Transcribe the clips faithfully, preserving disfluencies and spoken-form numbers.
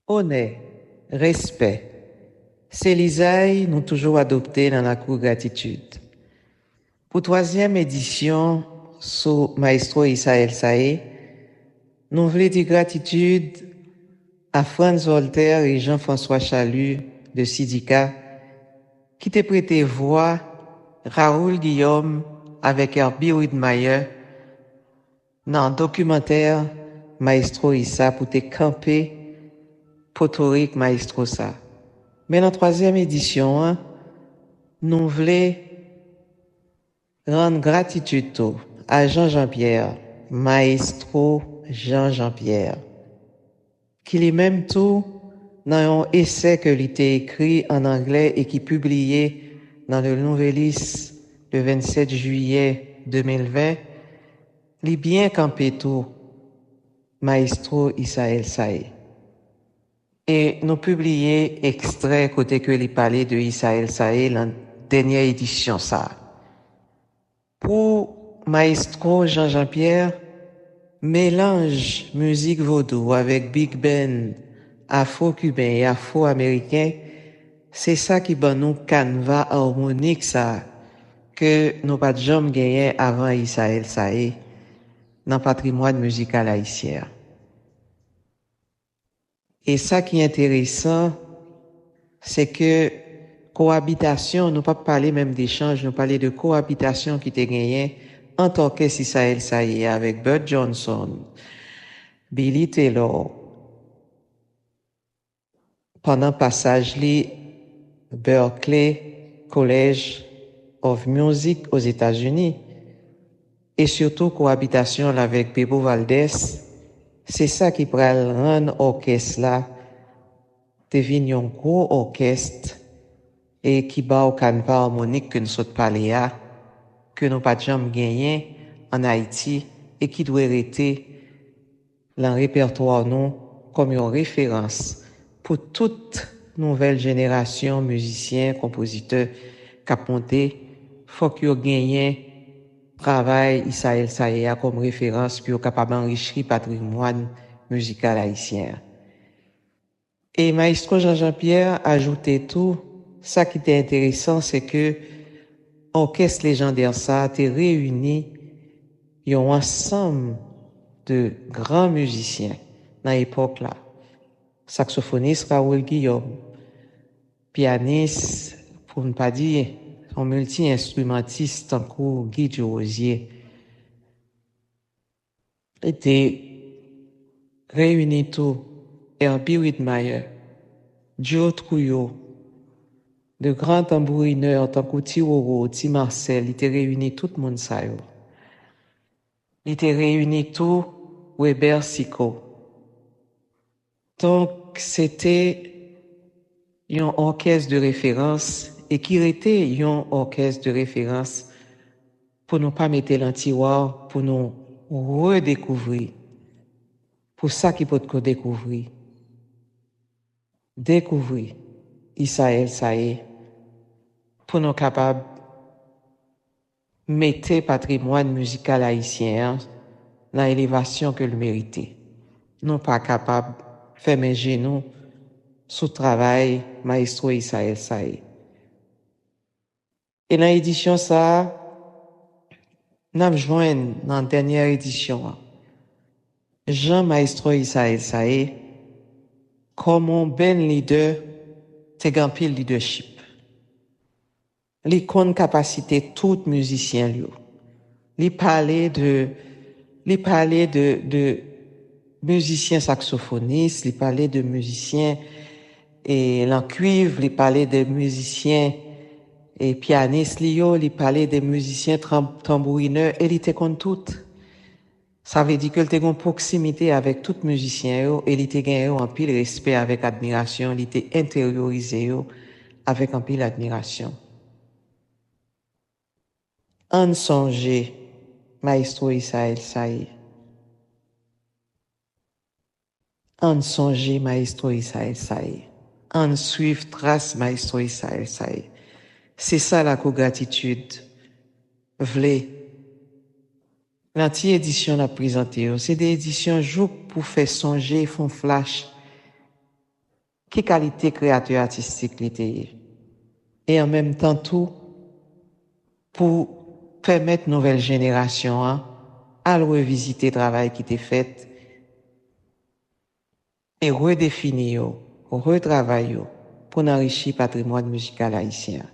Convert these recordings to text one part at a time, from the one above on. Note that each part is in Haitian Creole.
Onè, respè, se lizay nou toujou adopte nan lakou gratitid. Pou twazyèm edisyon sou Maestro Isaël Saé, nou vle di gratitid a Frantz Voltaire e Jean-François Chalut de Sidika ki te prete vwa Raoul Guillaume avèk Herbie Widmaier nan dokimantè Maestro Issa pou te kanpe potorik Maestro sa. Men nan twazyèm edisyon an, nou vle rann gratitid tou a Jean Jean Pierre, Maestro Jean Jean Pierre, ki li menm tou, nan yon esè ke li te ekri ann anglè e ki pibliye nan Le Nouvelliste le vennsenk jiyè de mil ven, li byen kanpe tou Maestro Isaël Saé. E nou pibliye ekstrè kote ke li pale de Isaël Saé nan dènyè edisyon sa a. Pou Maestro Jean Jean Pierre, melanj mizik vodou avèk big band afro-kiben e afro-ameriken, se sa ki ban nou kanva amònik sa a ke nou pa t janm genyen avan Isaël Saé nan patrimwàn mizikal ayisyen an. E sa ki enteresan, se ke kowabitasyon, nou p ap pale menm de chanj, nou pale de kowabitasyon ki te genyen ant òkès Isaël Saé avèk Bud Johnson, Billy Taylor, pandan pasaj li Berklee College of Music Ozetazini, e sitou kowabitasyon l avèk Bebo Valdès, se sa ki pral rann òkès la te vin yon gwo òkès e ki ba w kanva amònik ke n sot pale a, ke nou pa t janm genyen ann Ayiti e ki dwe rete nan repètwa nou kòm yon referans pou tout nouvèl jenerasyon mizisyen, konpozitè k ap monte. Fòk yo genyen travay Isaël Saé a kòm referans pou yo kapab anrichi patrimwàn mizikal ayisyen an. E Maestro Jean Jean Pierre ajoute tou, sa ki te enteresan, se ke òkès lejandè sa a te reyini yon ansanm de gran mizisyen nan epòk la. Saksofonis Raoul Guillaume, pyanis, pou n pa di yon milti-enstrimantis tankou Guy Durosier. Li te reyini tou Herbie Widmaier, Joe Trouillot, de gran tanbourinè tankou Ti Roro, Ti Marcel, li te reyini tout moun sa yo. Li te reyini tou Weber Sicot. Donk, se te yon òkès de referans e ki rete yon òkès de referans pou nou pa mete l nan tiwa, pou nou redekouvri, pou sa ki potko dekouvri, dekouvri Isaël Saé, pou nou kapab mete patrimwàn mizikal ayisyen an nan elevasyon ke l merite. Nou pa kapab fèmen je nou sou travay Maestro Isaël Saé. E nan edisyon sa a, n ap jwenn nan dènyè edisyon an, jan Maestro Isaël Saé, kòm yon band leader, te gen anpil leadership. Li konn kapasite tout mizisyen l yo. Li pale de, li pale de, de mizisyen saksofonis, li pale de mizisyen e lan kwiv, li pale de mizisyen e pyanis li yo, li pale de mizisyen tran-, tanbourinè, e li te konn tout. Sa vle di ke l te gen yon pwoksimite avèk tout mizisyen yo e li te gen yon anpil respè avèk admirasyon, li te enteryorize yo avèk anpil admirasyon. Ann sonje Maestro Isaël Saé. Ann sonje Maestro Isaël Saé. Ann swiv tras Maestro Isaël Saé. Se sa lakou gratitid vle. Nan ti edisyon n ap prezante yo, se de edisyon jouk pou fè sonje, fè yon flash ki kalite kreyatè atistik li te ye. E an menm tan tou, pou pèmèt nouvèl jenerasyon an al revizite travay ki te fèt e redefini yo, retravay yo pou n anrichi patrimwàn mizikal ayisyen an.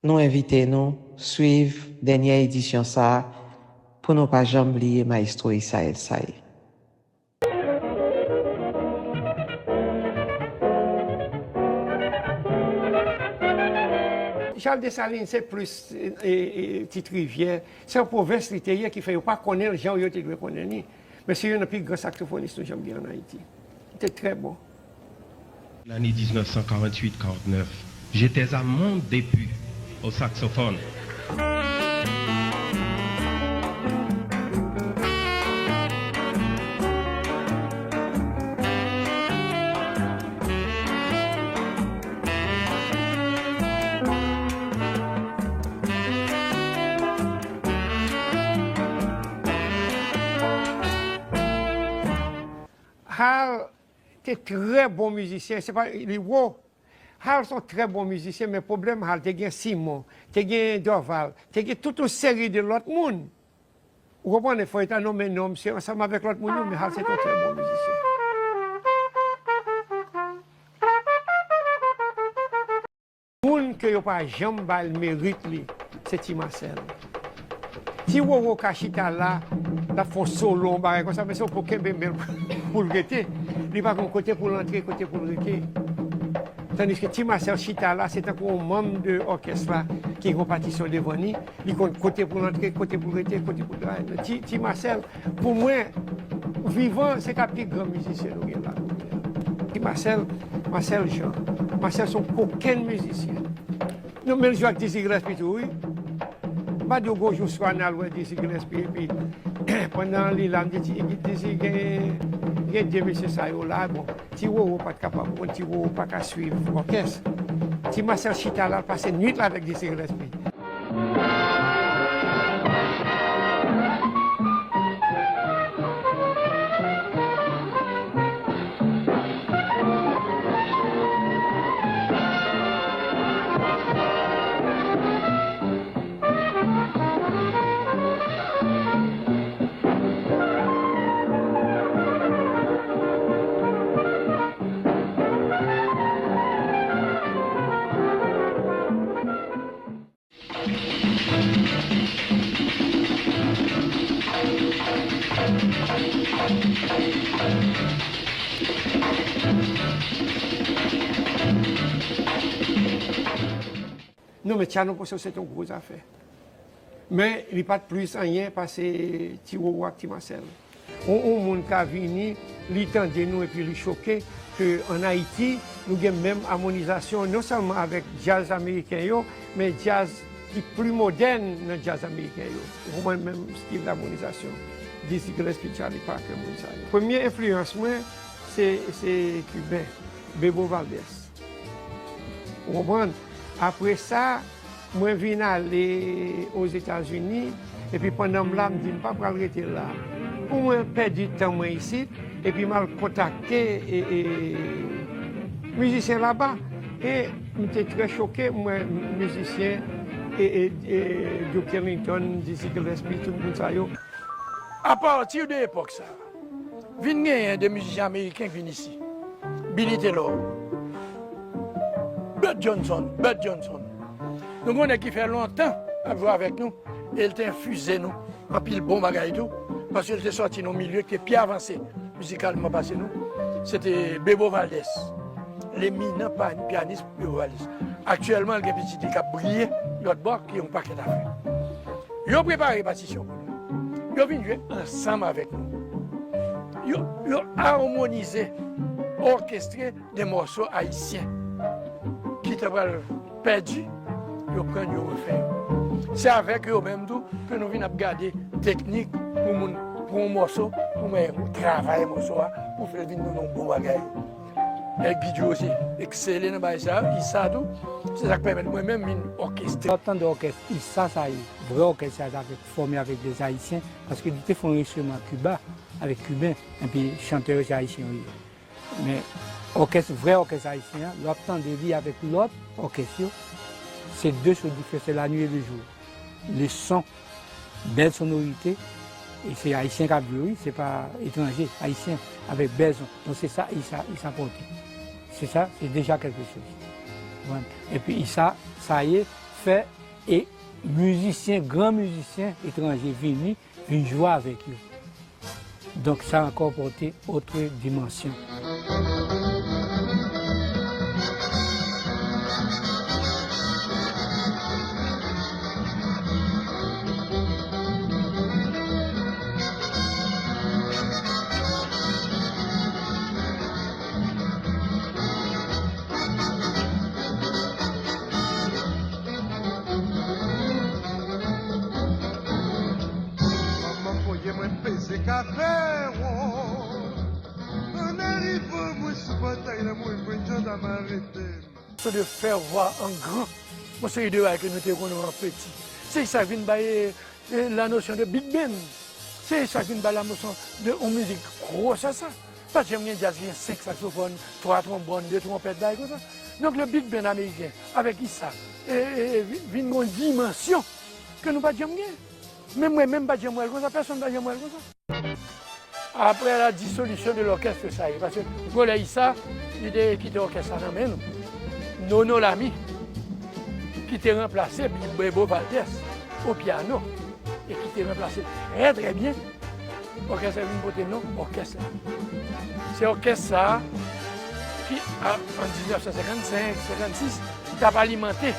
Nou envite nou swiv dènyè edisyon sa a pou nou pa janm bliye Mayestwo Isael Saye. Chal Desalin se plis e, e, e, Ti Rivyè. Se yon pwovens li te ye ki fè yo pa konnen l jan yo te dwe konnen li. Men se youn nan pi gran saksofonis nou janm gen ann Ayiti. Li te trè bon. L'année dix-neuf cent quarante-huit quarante-neuf, j'étais à mon début au saxophone. Hal te trè bon mizisyen, se pa, li wo. Hal se yon trè bon mizisyen, men pwoblèm Hal, te gen Simon, te gen Dorval, te gen tout yon seri de lòt moun. Ou konprann, fò yo ta nonmen non misye ansanm avèk lòt moun yo, men Hal se te yon trè bon mizisyen. Moun ke yo pa janm ba l merit li, se Ti Masèl. Ti Wowo ka chita la, l ap fè yon solo, yon bagay konsa, men se yon po kenbe men l pou l rete. Li pa gon kote pou l antre, kote pou l rete. Tandiske Ti Masèl chita la, se tankou yon manm de òkès la ki gen yon patisyon devan li, li konn kote pou l antre, kote pou l rete, kote pou l travay. Ti, Ti Masèl, pou mwen, vivan, se ka pi gran mizisyen nou gen la kounye a. Ti Masèl, Masèl Jean. Masèl se yon kokenn mizisyen. Nou menm jwe ak Dizzy Gillespie tou, wi. M pa di w gon jou swa n al wè Dizzy Gillespie, epi pandan li la, m di, "Ti, Dizzy, gen, gen de mesye sa yo la, bon, Ti Wowo pa t kapab, bon, Ti Wowo pa ka swiv òkès." Ti Masèl chita la, l pase nwit la avèk Dizzy Gillespie. Non, men Tchano Poso se te yon gwo zafè. Men li pa t plis anyen pase Ti Wowo ak Ti Masèl. Yon, yon moun ka vini, li tande nou epi li choke ke ann Ayiti, nou gen menm amonizasyon non sèlman avèk djaz ameriken yo, men djaz ki pli modèn nan djaz ameriken yo. Ou konprann, menm stil d'amonizasyon. Dizzy Gillespie, Charlie Parker, moun sa yo. Premye enfliyans mwen, se, se Kiben, Bebo Valdès. Ou konprann? Apre sa, mwen vin ale Ozetazini, epi pandan m la, m di m pa pral rete la. Pou mwen pèdi tan mwen isit, epi m al kontakte, e, e, mizisyen laba. E m te trè choke, m wè mizisyen, e, e, e, Duke Ellington, Dizzy Gillespie, tout moun sa yo. Apati de epòk sa, vin genyen de mizisyen ameriken k vin isi. Billy Taylor, Bud Johnson, Bud Johnson. Nou gen yon nèg ki fè lontan ap jwe avèk nou, e l te enfize nou anpil bon bagay tou, paske l te sòti nan yon milye ki te pi avanse mizikalman pase nou. Se te Bebo Valdès, leminan pa-, pyanis Bebo Valdès. Aktyèlman, l gen pitit li k ap briye lòt bò, ki yon pakèt afè. Yo prepare patisyon pou nou. Yo vin jwe ansanm avèk nou. Yo, yo amonize, òkestre de mòso ayisyen ki ta pral pèdi, yo pran yo refè yo. Se avèk yo menm tou ke nou vin ap gade teknik pou moun, pou yon mòso, pou mwen travay mòso a, pou fè l vin yon bon bagay. Nèg Bidjou osi eksele nan bagay sa yo, Issa tou. Se sa k pèmèt mwen menm vin òkestre. Lè w ap tande òkès Issa sa ye, vrè òkès sa, sa fèk fòme avèk de Ayisyen, paske li te fè yon anrejistreman Kiba avèk Kiben, epi chantè yo se Ayisyen yo ye. Men, Òkès, vrè òkès ayisyen an, lè w ap tande li avèk lòt òkès yo, se de shoz diferan, se la nuit et le jour. Le son, bèl sonorite, e se ayisyen k ap jwe, wi, se pa etranje, ayisyen avèk bèl son. Donk se sa Issa, Issa pote. Se sa, se deja kèlke choz. Konprann? Epi Issa, sa ye, fè e mizisyen, gran mizisyen etranje vini, vin jwe avèk yo. Donk sa ankò pote otre dimansyon. Manman voye mwen peze kafe wo. An arivan mwen sou pòtay la, mwen jwenn jandam arete m. Se de fè vwa an gran. Yon seri de bagay ke nou te konn wè an peti. Se sa k vin bay, eh, la notion de big band. Se sa k vin bay la notion de yon mizik gwo sa sa. Pa t janm gen djaz ki gen senk saksofòn, twa twonbòn, de twonpèt, bagay konsa. Donk le big band ameriken avèk Issa, e, e, e, vi- vin gen yon dimansyon ke nou pa t janm gen. Menm mwen menm pa t janm wè l konsa, pèsonn pa t janm wè l konsa. Après la dissolution de l'orchestre, sa ye, paske gwo lè Issa, li te kite òkès la nan men nou. Nono Lamy, ki te ranplase Bebo Valdès o pyano, e ki te ranplase trè, trè byen. Òkès la vin pote non òkès la. Se òkès sa a ki, a, an diznèf san senkannsenk, senkannsis, t ap alimante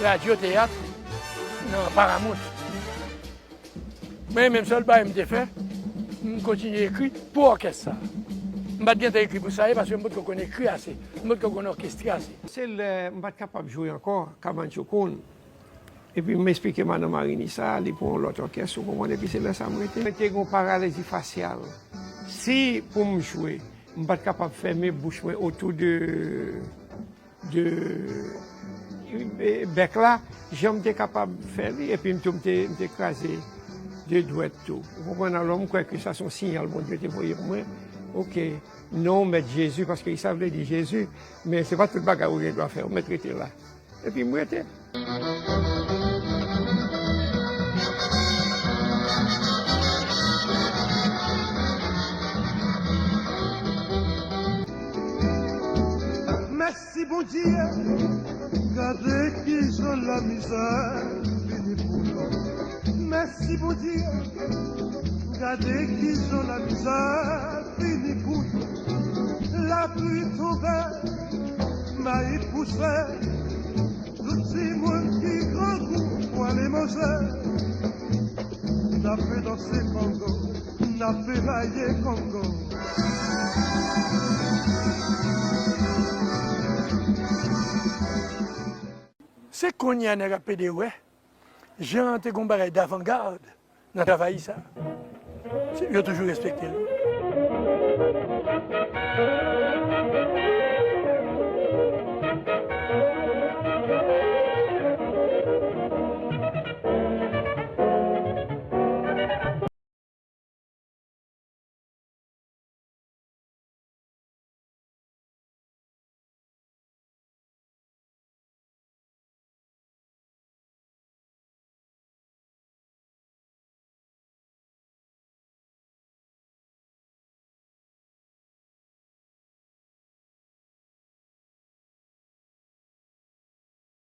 radyo teyat nan Paramount. Men, menm sèl bagay m te fè, m kontinye ekri pou òkès sa. M pa t gentan ekri pou sa ye, paske m potko konn ekri ase, m potko konn òkestre ase. Se lè m pa t kapab jwe ankò, Kamanchoukou'n. Epi m esplike madan Marini sa, li pran yon lòt òkès, ou konprann, epi se lè sa m rete. Mwen te gen yon paralizi fasyal. Si pou m jwe, m pa t kapab fèmen bouch mwen otou de de, e, bèk la, jan m te kapab fè li, epi m tou, m te, m te kraze de dwèt tou. Ou konprann? Alò, m kwè ke sa se yon siyal Bondye te voye pou mwen. Oke, non, Mèt Jezi, paske sa vle di Jezi, men se pa tout bagay ou gen dwa fè, ou mèt rete la. Epi m rete. Mèsi Bondye, gade kijan lamizè fini pou nou. Mèsi Bondye, gade kijan lamizè fini pou nou. Lapli tonbe, mayi pouse, tout timoun ki grangou pran limouzen. N ap danse kongo, n ap maye kongo. Se kounye a nèg ap pede wè, jan te gon bagay davangad nan travay sa. Se, yo toujou respekte l.